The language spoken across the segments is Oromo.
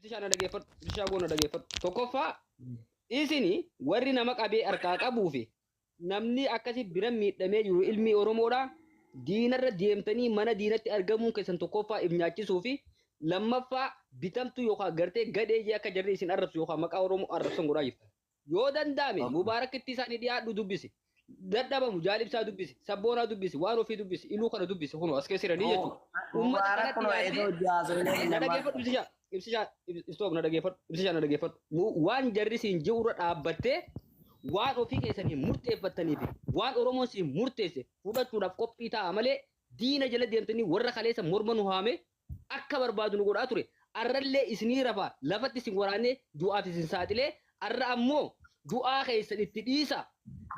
Ibsishaa na dhageeffadhu. Ibsishaa goona dhageeffadhu. Tokkoffaa isini warri nama qabee harkaa qabuu fi namni akkasi bira miidhamee jiru ilmi Oromoodha. Diinarra deemtanii mana diinatti argamuun keessan tokkoffaa if nyaachisuu fi lammaffaa bitamtuu yookaan gartee gadhee jee akka jarri isin arrabsu yookaan maqaa Oromoo arrabsan godhaa jirtan. Yoo danda'ame Mubaarakitti isaanii dhiyaadhu dubbisi. Dadhabamu jaalibsaa dubbisi. Sabboonaa dubbisi. Waan ofii dubbisi. Iluu kana dubbisi. Kunoo as keessa jiranii jechuudha. Uummata Mubaarak kanatti kunoo dhiyaattee eedoo jaasoolee na nama. dhageeffadhu ibsishaa. Ibsishaa stop na dhageeffadhu. Ibsishaa na dhageeffadhu. Waan jarri siin ji'urra dhaabbattee waan ofii keessanii murteeffattanii fi waan Oromoon siin murteesse fudhachuudhaaf qophii ta'a malee diina jala deemtanii warra kaleessa morma nu haame akka barbaadu nu godhaa ture. Arrallee isinii rafaa lafatti isin waraanee du'aaf isin saaxilee arra ammoo du'aa keessan itti dhiisa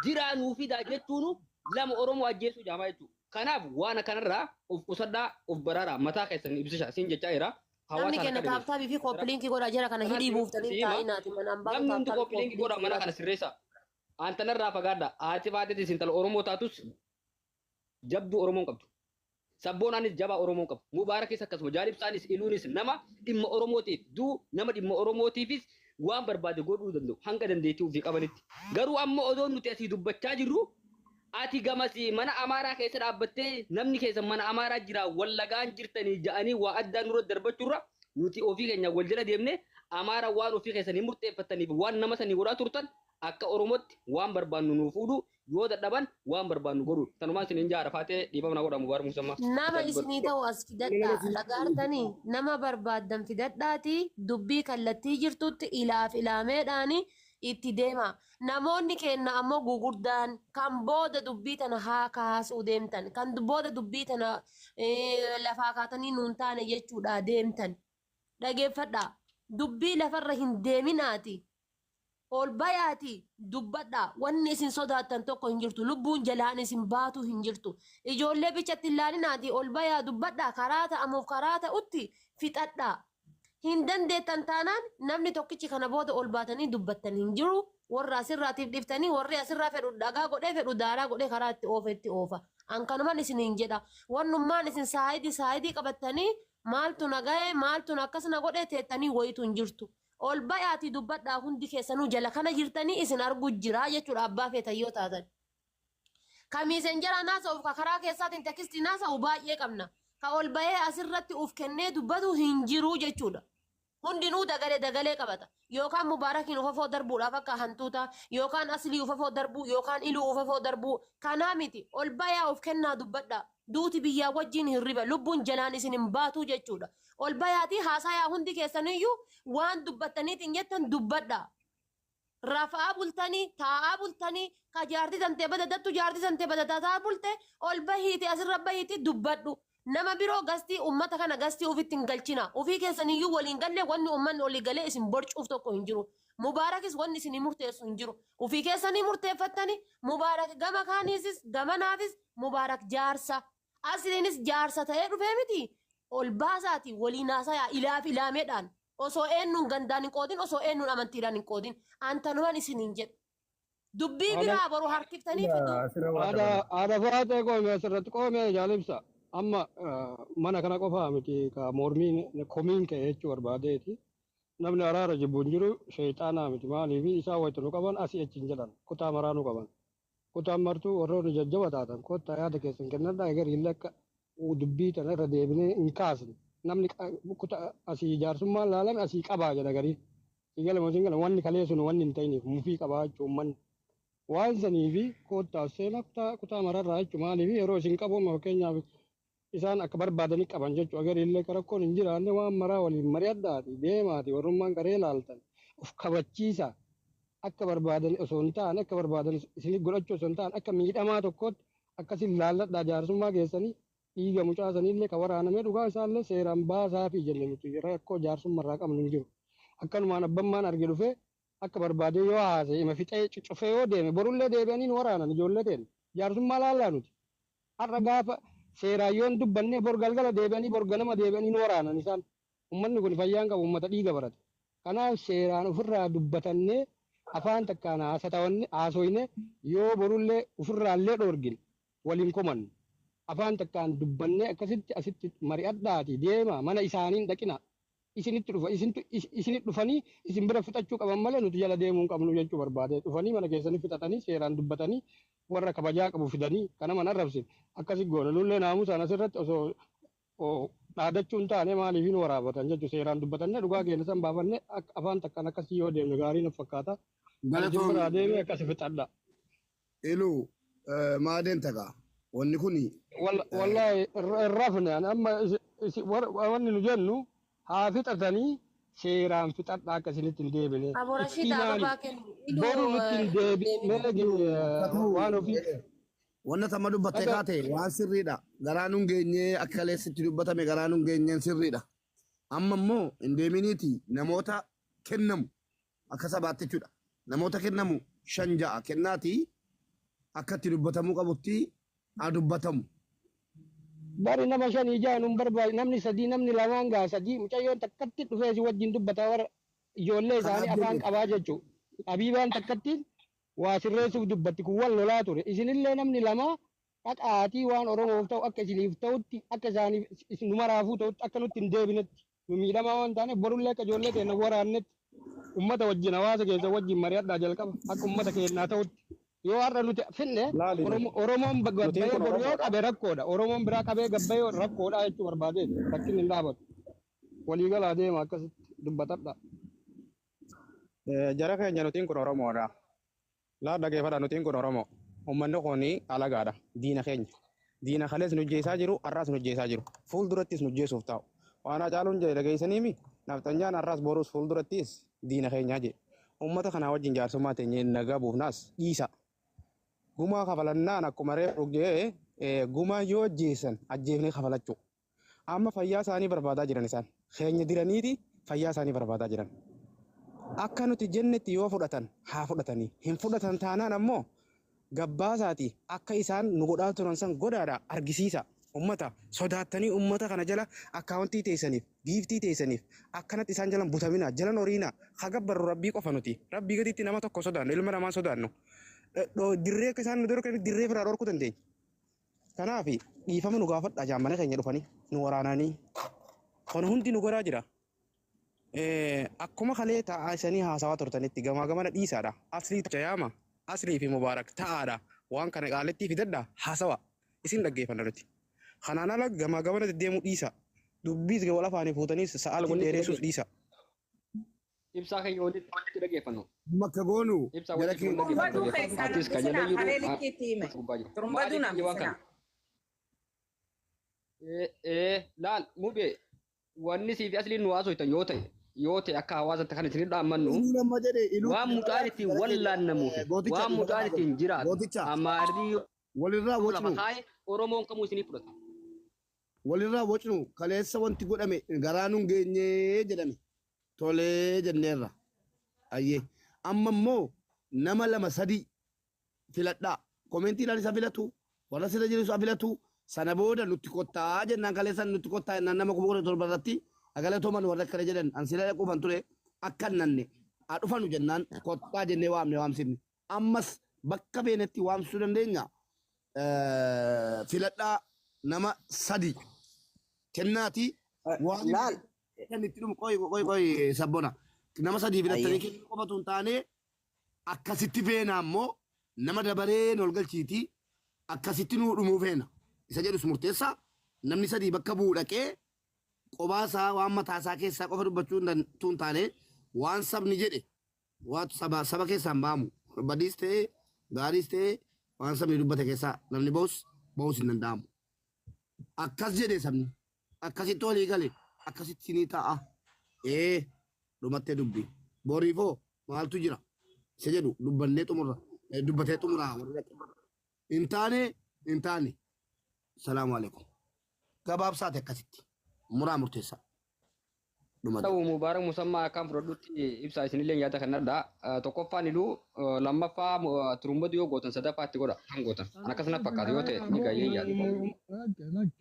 jiraa nuu fidaa jechuunu lama Oromoo ajjeesuu jaamaa jechuudha. Kanaaf waan akkanarraa of qusadhaa of baraaraa mataa keessan ibsisha siin jechaa jira. Namni Hawaasa kenna harka dhageessu. tap tapii fi copy linkii godhaa jira kana Kanaaf hidhii buuftanii siima taa'inaati manaan baatu namni hundi tap tapii copy linkii copy linkii godhaa mana godhaa. kana sirreessa. Antanarraa fagaadha. Haati faatetis intala Oromoo taatus jabduu Oromoon qabdu. Sabboonaanis jabaa Oromoon qabu. Mubaarakis akkasuma jaalibsaanis iluunis nama dhimma Oromootiif duu nama dhimma Oromootiifis waan barbaade godhuu danda'u hanga dandeettii ofii qabanitti. Garuu amma odoo nuti asii dubbachaa jirru ati gamasii mana Amaaraa keessa dhaabbattee namni keessa mana Amaaraa jira wallagaan jirtanii ja'anii waa addaa nurra darbachuurra nuti ofii keenya wal jala deemne Amaara waan ofii keessanii murteeffattaniif waan nama sanii godhaa turtan akka Oromootti waan barbaannu nuu fuudhu yoo dadhaban waan barbaannu godhu. Tanumaan isin jaara faatee dhiifama na godha Mubaarak Musammaa. Nama isinii ta'u as fidadhaa dhagaartanii nama barbaaddan fidadhaati dubbii kallattii jirtutti ilaaf ilaameedhaani itti deema. Namoonni kenna ammoo gugurdaan kan booda dubbii tana haa kaasuu deemtan kan booda dubbii tana lafaa kaatanii nuun taane jechuudha deemtan. Dhageeffadhaa dubbii lafarra hin deeminaati. Ol bayaati dubbadhaa wanni isin sodaattan tokko hin jirtu lubbuun jalaan isin baatu hin jirtu ijoollee bichatti hin laalinaati ol bayaa dubbadhaa karaa ta'amuuf karaa ta'utti fixadhaa hin dandeettan taanaan namni tokkichi kana booda ol baatanii dubbattan hin jiru warra asirraatiif dhiftanii warri asirraa fedhu dhagaa godhee fedhu daaraa godhee karaa itti oofe itti oofa an kanuman isiniin jedha wannummaan isin saayidii saayidii qabattanii maaltu na ga'e maaltu na akkas na godhe teettanii wayitu hin jirtu. Ol bayaatii dubbadhaa hundi keessanuu jala kana jirtanii isin argu jira jechuudha abbaa feetan yoo taatan. Ka messengeraa naasa'uuf ka karaa keessaatiin textii naasa'u baay'ee qabna. Ka ol bahee asirratti uf kennee dubbatu hin jiru jechuudha. Hundinuu dagalee dagalee qabata. Yookaan Mubaarakiin ufafoo darbuudhaaf akka hantuuta yookaan Aslii ufafoo darbuu yookaan Iluu ufafoo darbuu kanaa miti ol bayaa uf kennaa dubbadhaa. Duuti biyyaa wajjin hin riba lubbuun jalaan isin hin baatuu jechuudha. Ol bayaatii haasayaa hundi keessaniyyuu waan dubbattaniitiin jettan dubbadhaa. Rafaa bultanii taa'aa bultanii ka jaartii tantee badadattu jaartii tantee badadataa bulte ol bahiiti asirra bahiiti dubbadhu. Nama biroo gastii ummata kana gastii ofitti hin galchina. Ofii keessaniyyuu waliin galle wanni ummanni olii galee isin borcuuf tokko hin jiru. Mubaarakis wanni isinii murteessu hin jiru. Ofii keessanii murteeffattani Mubaarak gama kaaniisis gamanaafis Mubaarak jaarsa. Asliinis jaarsa ta'ee dhufee miti ol baasaati waliin haasayaa ilaaf ilaameedhaan osoo eenyuun gandaan hin qoodin osoo eenyuun amantiidhaan hin qoodin antanuman isiniin jedhu. Dubbii biraa boru harkiftanii fiduu. Asirra waa Haadha dabala. haadha faatee qoome asirratti qoome jaalibsa. Amma mana kana qofaa miti ka mormiin komiin ka'e jechuu barbaadeeti. Namni araara jibbu hin jiru sheexaanaa miti maaliif isaan wayita nu qaban asii achi hin jedhan kutaa maraa nu qaban. Kutaan martuu warroonni jajjaba taatan kottaa yaada keessan kennadhaa eger illee akka dubbii tana irra deebinee hin kaasne. Namni kutaa asii jaarsummaan laalame asii qabaa jedha garii. Si galama siin galama wanni kalee sun wanni hin ta'iniif mufii qabaa jechuun uummanni. Waan sanii fi kottaa seenaa kutaa kutaa mararraa jechuun maaliif yeroo isin qabu amma fakkeenyaaf isaan akka barbaadanii qaban jechuudha. Eger illee rakkoon hin jiraanne waan maraa waliin mari'adhaati deemaati warrummaan qaree laaltan of kabachiisa. Akka barbaadan osoo hin taane akka barbaadan isinif godhachuu osoo hin taane akka miidhamaa tokkootti akkasin laalladhaa jaarsummaa keessanii dhiiga mucaa saniillee ka waraanamee dhugaa isaallee seeraan baasaafi jenne nuti rakkoo jaarsummarraa qabnu hin jiru. Akkanumaan abbammaan arge dhufee akka barbaadee yoo haase ima fixee cuccufee yoo deeme borullee deebi'anii nu waraanan ijoollee teenya. Jaarsummaa laallaa nuti. Har'a gaafa seeraan yoon dubbannee bor galgala deebi'anii bor ganama deebi'anii nu waraanan isaan. Ummanni kun fayyaan qabu ummata dhiiga barate. Kanaaf seeraan ofirraa dubbatannee afaan takkaan haasoyne yoo borullee ofirraallee dhoorgine waliin komannu. Afaan takkaan dubbannee akkasitti asitti mari'adhaati deema mana isaaniin dhaqina. Isinitti dhufa isintu isinit dhufanii isin bira fixachuu qaban malee nuti jala deemuu hin qabnu jechuu barbaade. Dhufanii mana keessanii fixatanii seeraan dubbatanii warra kabajaa qabu fidanii kana mana arrabsin akkasi goona. Nullee naamusaan asirratti osoo dhaadachuu hin taane maaliif hin waraabatan jechuu seeraan dubbatannee dhugaa keenya san baafannee afaan takkaan akkasii yoo deemne gaarii na fakkaata. Isin Galatoon biraa deemee akkasi fixadha. Iluu maa deemta gaa? Wanni kun Wallahi hin rafne ani amma wanni nu jennu haa fixatanii seeraan fixadha akka isinitti hin deebine. Abo Ittii Rashid maali ababaa kennu. boru Iluu nutti hin deebine waan ofii wanna tamma dubbattee dhaga kaate waan sirriidha. Garaa nun geenyee akka kaleessitti dubbatame garaa nun geenyeen sirriidha. Amma immoo hin deeminiiti namoota kennamu akka sabaatti jechuudha. Namoota kennamu 5 6 kennaati akka itti dubbatamuu qabutti haa dubbatamu. Bari nama 5 6 nun barbaadu namni 3 namni 2 gaa 3 mucayyoon takkatti dhufee si wajjin dubbata warra ijoollee isaanii Kanaaf afaan jedhe qabaa jechuudha. Abiibaan takkatti waa sirreessuuf dubbatti kun wal lolaa ture. Isinillee namni 2 dhaqaatii waan Oromoof ta'u akka isiniif ta'utti akka isaaniif nu maraafuu ta'utti akka nutti hin deebinetti nu miidhamaa waan taaneef borullee akka ijoollee keenya waraannetti ummata wajjin hawaasa keessa wajjin mari'adhaa jalqaba akka ummata keenyaa ta'utti. Yoo har'a nuti finne Laali Oromoon nutiin gabbayee kun boru yoo Oromoodha. qabe rakkoodha. Oromoon biraa qabee gabbayee rakkoodha jechuu barbaadeeti. Rakkinni hin dhaabatu. Waliigalaa deema akkasitti dubbatadha. Jara keenya nutiin kun Oromoodha. Laa dhageeffadha nutiin kun Oromoo. Uummanni kun alagaadha. Diina keenya. Diina kalees nu jeesaa jiru, har'aas nu jeesaa jiru. Fuuldurattis nu jeesuuf taa'u. Waan Hacaaluun jedhe dhageessaniimi nafxanyaan har'aas boruus fuuldurattis diina keenyaa jedhe. Uummata kanaa wajjin jaarsummaa teenyee nagaa buufnaas dhiisa. Gumaa kafalannaan akkuma reefu jedhee gumaa yoo ajjeesan ajjeefnee kafalachuu. Amma fayyaa isaanii barbaadaa jiran isaan. Keenya diraniiti fayyaa isaanii barbaadaa jiran. Akka nuti jennetti yoo fudhatan haa fudhatanii. Hin fudhatan taanaan ammoo gabbaasaati akka isaan nu godhaa turan san godhaadha argisiisa. Ummata sodaattanii ummata kana jala akkaawuntii teessaniif giiftii teessaniif akkanatti isaan jalan butamina jalan horiina haa gabbarru rabbii qofa nuti rabbii gaditti nama tokko sodaannu ilma namaa sodaannu dirree akka isaan nu dorkanii dirree biraa dhorkuu dandeenya. Kanaaf dhiifama nu gaafadha jaammana keenya dhufanii nu waraananii kun hundi nu godhaa jira. Akkuma kalee taa'aa isanii haasawaa turtanitti gamaa gamana dhiisaadha. Aslii jayaama aslii fi mubaarak ta'aadha. Waan kana qaalittii fidadha haasawa isin dhaggeeffanna nuti. Kanaan ala gamaa gamana deddeemuu dhiisa. Dubbiis wal afaanii fuutaniis sa'aatii Wanni itti dheeressuus dhiisa. Ibsaa keenya walitti dhaggeeffannu. Bakka goonu Ibsaa jara walitti keenya. dhaggeeffannu. Turumbaduu keessaa Atis kan jala namni jiru haree likkiitti hime. gubbaa jiru. Turumbaduu Maaliif waan namni kana? Laal mubee wanni siif asliin nu haasoftan yoo ta'e akka hawaasatti kan isin dhaammannu Iluu nama jedhe iluu waan mucaan ittiin wallaannamuuf Gooticha waan mucaan ittiin jiraatu Gooticha amaarri yoo walirraa lafa wacnu kaa'e Oromoon kamuu isinii fudhata. walirraa wacnu kaleessa wanti godhame garaa nun geenyee jedhame tolee jenneerra. Ayyee amma immoo nama 2 3 filadhaa koomentiidhaan isa filatu warra sirra jiru isa filatu sana booda nutti kottaa jennaan kaleessa nutti kottaa jennaan nama 17,000 irratti agalatooman warra akkana jedhan an sila dhaquufan ture akka nanne haa dhufanu jennaan kottaa jennee waamne waamsifne ammas bakka feenetti waamsisuu dandeenya. Filadhaa nama 3 kennaati waan Laal. kan itti dhumu qoy qoy qoy sabbona nama 3 filattanii Ayyee. kennuu qofatu hin taane akkasitti feena ammoo nama dabareen ol galchiiti akkasitti nuu dhumuu feena isa jedhus murteessaa namni 3 bakka bu'u dhaqee qobaa isaa waan mataa isaa keessaa qofa dubbachuu hin taane waan sabni jedhe waan saba keessaa hin baamu badiis ta'ee gaariis ta'ee waan sabni dubbate keessaa namni ba'us hin danda'amu. Akkas jedhe sabni akkasitti walii gale akkasitti ni ta'a dhumattee dubbi boriifoo maaltu jira isa jedhu dubbannee xumurra dubbatee xumuraa warri dhaqe. Hin taane salaamu alaikum gabaabsaate akkasitti muraa murteessaa. Dhumate. Ta'u Mubaarak Musammaa akkaan fudhadhutti ibsaa isinillee nyaata kanadha. Tokkoffaan iluu lammaffaa turumbatu yoo gootan sadaffaatti godha kan gootan. An akkasuma fakkaata yoo ta'e ni gayyee yaadu. Lakki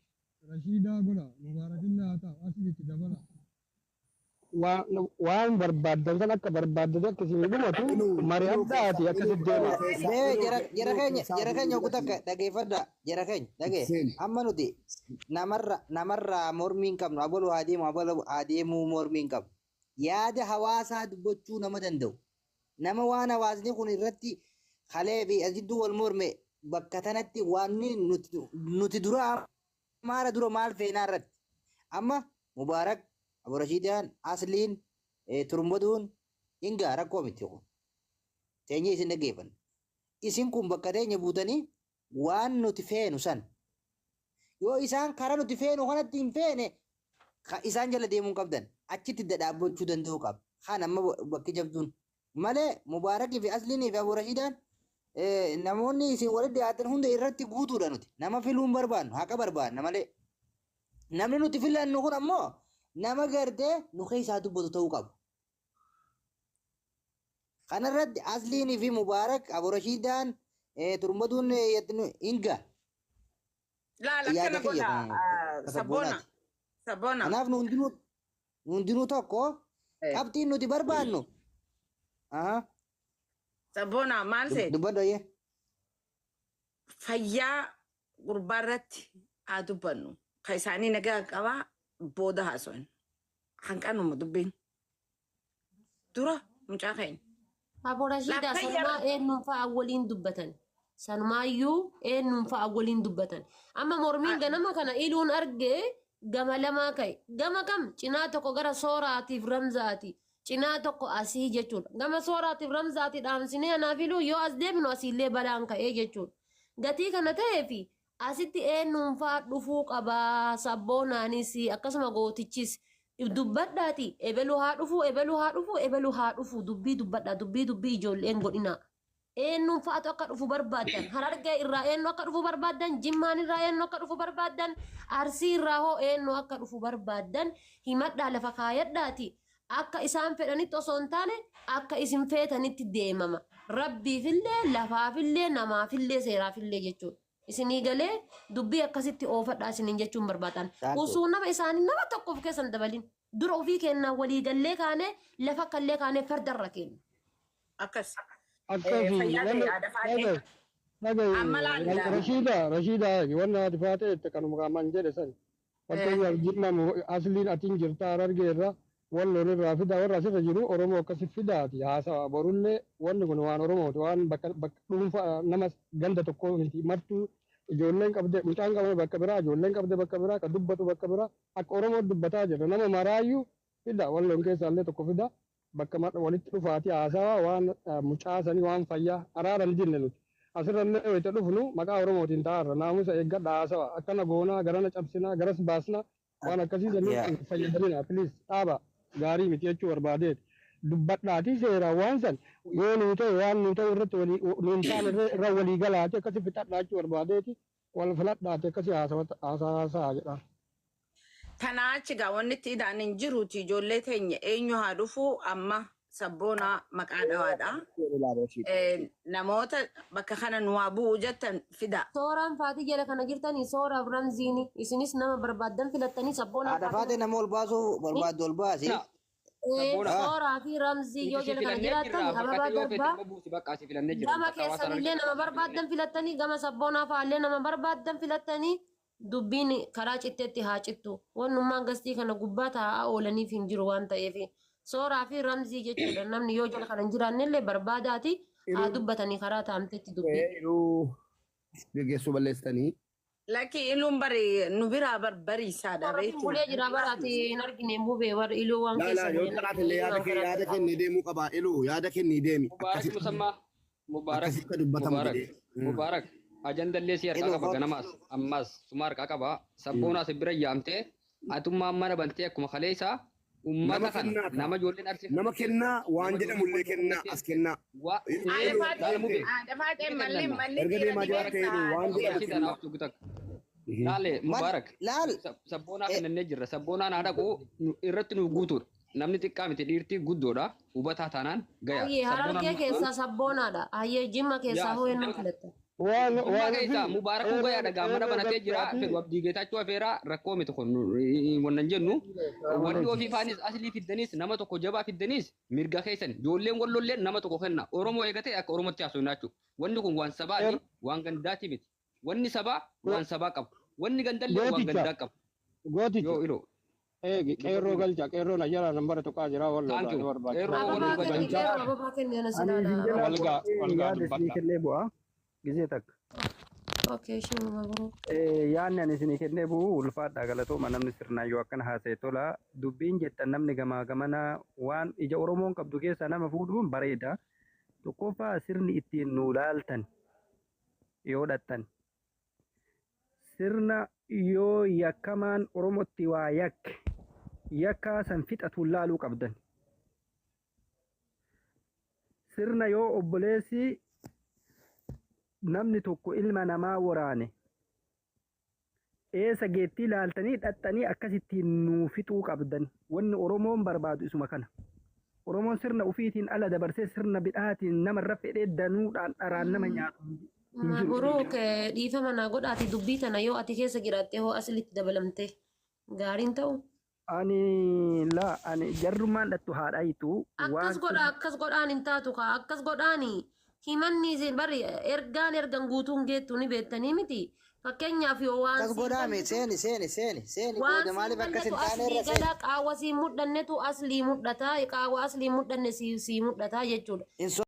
Rashiidaa godha Mubaarakillee haa ta'u asliitti dabala. Waan barbaaddan san akka barbaaddan akka isin dhumatu mari'adhaati akkasitti deema. Mee jara keenya, jara keenya, ogu takka dhageeffadha, jara keenya dhagee. Amma nuti namarraa mormii hin qabnu. Abaluu haa deemu, abaluu haa deemuu, mormii hin qabnu. Yaada hawaasaa dubbachuu nama danda'u, nama waan hawaasni kun irratti kalee fi asidduu wal morme bakka tanatti waan nuti dura amaara dura maal feenaa irratti amma Mubaarak, Abu Rashiidaan, Asliin, Turumbaduun hingaa rakkoo miti. Kun teenyee isin dhaggeeffanna. Isin kun bakka teenya buutanii waan nuti feenu san yoo isaan karaa nuti feenu kanatti hin feene isaan jala deemuu hin qabdan, achitti dhaabbachuu danda'uu qaba. Kan amma bakki jabduun malee Mubaarakii fi Asliinii fi Abu Rashiidaan, namoonni isin walitti dhiyaatan hunda irratti guutuudha. Nuti nama filuu hin barbaannu, haqa barbaanna malee. Namni nuti filannu kun ammoo nama gartee nu keessaa dubbatu ta'uu qaba. Kanarratti Asliinii fi Mubaarak, Abu Rashiidaan, Turumbaduun hinga. Laala Yaada akkana kiyya godha kun sabboona. saboonaati. Sabboona. Kanaaf nu hundinuu tokko qabxiin nuti barbaannu. Aha. Sabboona maal seeti? Dubbadhu ayyee. Fayyaa gurbaa irratti haa dubbannu. Ka isaanii nagaa qabaa booda haasa'an. Hanqanuma dubbiin. Dura mucaa keenya. Abu Rashiidaa, Lafa sanumaa eenyuun fa'a waliin dubbatan. Sanumaayyuu eenyuun fa'a waliin dubbatan. Amma mormiin ganama kana iluun argee gama lamaa ka'e. Gama kam? Cinaa tokko gara sooraatiif ramzaati. Cinaa tokko asii jechuudha. Gama sooraatiif ramzaati dhaamsinee anaaf iluu yoo as deebinu asiillee balaan ka'ee jechuudha. Gatii kana ta'eefi asitti eenyuun fa'a dhufuu qabaa, sabboonaanis akkasuma gootichis dubbadhaati. Ebelu haa dhufuu, ebelu haa dhufuu, ebelu haa dhufuu, dubbii dubbadhaa, dubbii dubbii ijoolleen godhina. Eenyuun fa'atu akka dhufu barbaaddan? Harargee irraa eenyu akka dhufu barbaaddan? Jimmaan irraa eenyu akka dhufu barbaaddan? Arsii irraa hoo eenyu akka dhufu barbaaddan? Himadhaa, lafa kaayadhaati. Akka isaan fedhanitti osoo hin taane akka isin feetanitti deemama. Rabbiifillee, lafaafillee, namaafillee, seeraafillee jechuudha. Isinii galee dubbii akkasitti oofadhaa isiniin jechuun barbaadan. Osoo nama isaanii nama tokko of keessan dabalin. Dura ofii kennaa walii gallee kaanee lafa kallee kaanee fardarra kenna. Akkas. Akkasii Fayyaa ta'e namni yaada faatee. dhagaye. Amma laalla. Rashiida, Rashiida, wanna ati faatee itti kanuma qaamaan jedhe sani. Fakkeenyaaf Jimma Asliin atiin jirta, Harargee irra, Walloon irraa fida, warra asirra jiru Oromoo akkasi fidaati haasawa. Borullee wanni kun waan Oromooti, waan bakka bakka dhuunfaa nama ganda tokkoo miti. Martuu ijoolleen qabde, mucaan qabame bakka biraa, ijoolleen qabde bakka biraa, ka dubbatu bakka biraa, akka Oromoo dubbataa jirra. Nama maraayyuu fida, Walloon keessaallee tokko fida, bakka walitti dhufaati haasawa waan mucaa sanii, waan fayyaa araara hin dinne. Nuti asirrallee wayita dhufnu maqaa Oromootiin taa'arra naamusa eeggadha, haasawa akkana goonaa, garana cabsinaa, garas baasnaa, waan akkasii sanii hin fayyadamina, please dhaaba, gaarii miti jechuu barbaadeeti. Dubbadhaatii seeraan waan san yoo nuu ta'e, waan nuu ta'u irratti walii nuun taane irra walii galaati akkasi fixadhaa jechuu barbaadeeti. Wal filadhaati akkasi haasaa jedha. Tanaa achi gaa wanni itti idaan hin jiruuti, ijoollee teenya eenyu haa dhufu? Amma sabboonaa maqaa dhawaadha. Namoota bakka kana nu haa bu'u jettan fida. Sooraan faatii jala kana jirtanii, sooraaf ramziini isinis nama barbaaddan filattanii sabboonaa. Haadha faatee, nama ol baasuu barbaaddu ol baasi. Sabboona. Sooraa fi ramzii yoo Nuti si jala kana filannee jirra. jiraattan Bakka ababaa ati yoo feete darbaa. immoo buusi, bakka si filannee jirra. Gama Bakka hawaasa keessanillee nama barbaaddan filattanii, gama sabboonaa fa'aallee nama barbaaddan filattanii, dubbiin karaa citteetti haa cittu. Wannummaan gastii kana gubbaa taa'aa oolaniif hin jiru waan ta'eef. Sooraa fi ramzii jechuudha. Namni yoo jala kana hin jiraannellee barbaadaati haa dubbatanii karaa taa'amtetti dubbii. Yeroo geggeessuu balleessitanii. Lakki, iluun bari nu biraa barbariisaadha beektu. Bulee jira baraati hin argine mubee warri iluu waan Laa keessa laa, yoo bulee xalaat illee yaada kee yaada kennee deemuu qaba. Iluu yaada kennii deemi. Mubaarak. Akkasitti Musammaa. Mubaarak. akkasitti dubbatamu Mubaarak. jedhee. Mubaarak. Ajandallee si harkaa Iluu qaba. kootu. Ganamaas ammas suma harkaa qaba. Sabboonaa si bira yaamtee atummaan mana bantee akkuma kaleessaa Nama uummata kana kennaa ta'a. nama ijoolleen arsii Nama kennaa waan jedhamullee kennaa as kennaa. waa Haadha mubee. Faatee malli malli Erga dhiira deemaa jiraatte iluu waan jedhamu kennaa. Laale Mubaarak. Laal. Sabboonaa kennannee jirra. Sabboonaan haa dhaqu, irratti nu guutuudha. Namni xiqqaa miti, dhiirtii guddoodha. Hubataa taanaan gaya. Hayyee, Harargee keessaa sabboonaadha. Hayyee, Jimma keessaa hoo eenyuun filatta? Waan Jimmaa waan keessa fi Mubaarakuu gayaa qeerroo dhagaa mana qeerroo banatee jira. galchaatii Fedhu Abdii Geetaachoo afeeraa rakkoo miti kun wannan jennu. Wanni ofii faanis aslii fiddanis nama tokko jabaa fiddanis mirga keessan ijoolleen wallolleen nama tokko kenna. Oromoo eegatee akka Oromootti haasofnaa jechuudha. Wanni kun waan sabaati waan gandaati miti. Wanni sabaa waan sabaa qabu. Wanni gandallee waan Gooticha. gandaa qabu. Gooticha. Yoo iloo. Eegi qeerroo galcha qeerroo na jala nambara tuqaa jira Thank walloo you. ni barbaachisa. Qeerroo Ababaa walloo kenni galcha. qeerroo ababaa kenni ana Ani isin silaala. jalaa Walgaa qophee walgaa yaada isinii dubbadha. kennee bu'a. Gizee takka. Okay, shima mabruk. Yaadni ani isinii kennee bu'u ulfaadha galatooma namni sirnaan yoo akkana haasa'e tola. Dubbiin jettan namni gamaa gamana waan ija Oromoon qabdu keessaa nama fuudhuun bareeda. Tokkoffaa sirni ittiin nu laaltan yoo dhattan. Sirna yoo yakkamaan Oromootti waa yakke yakkaa san fixatuun laaluu qabdan. Sirna yoo obboleessi namni tokko ilma namaa waraane eessa geettii laaltanii dhaxxanii akkasittiin nuu fixuu qabdan. Wanni Oromoon barbaadu isuma kana. Oromoon sirna ufiitiin ala dabarsee sirna bidhaatiin namarra fedhee danuudhaan dharaan nama nyaatu hin jiru. Mabruk dhiifama naa godhaati dubbii tana yoo ati keessa jiraatte hoo aslitti dabalamte gaariin ta'u. Ani laa ani jarrummaan dhattu haadha hiitu Akkas waan godha akkas godhaan hin taatu kaa akkas godhaani himanni isin bari ergaan ergan guutuun geettu ni beektanii miti. Fakkeenyaaf yoo waan Akkas siin godhaame balletu seeni seeni seeni seeni waan booda siin maaliif akkas balletu hin taane aslii irra seeni. gala qaawwa siin mudhannetu aslii mudhata qaawwa aslii mudhanne sii mudhata jechuudha. Hin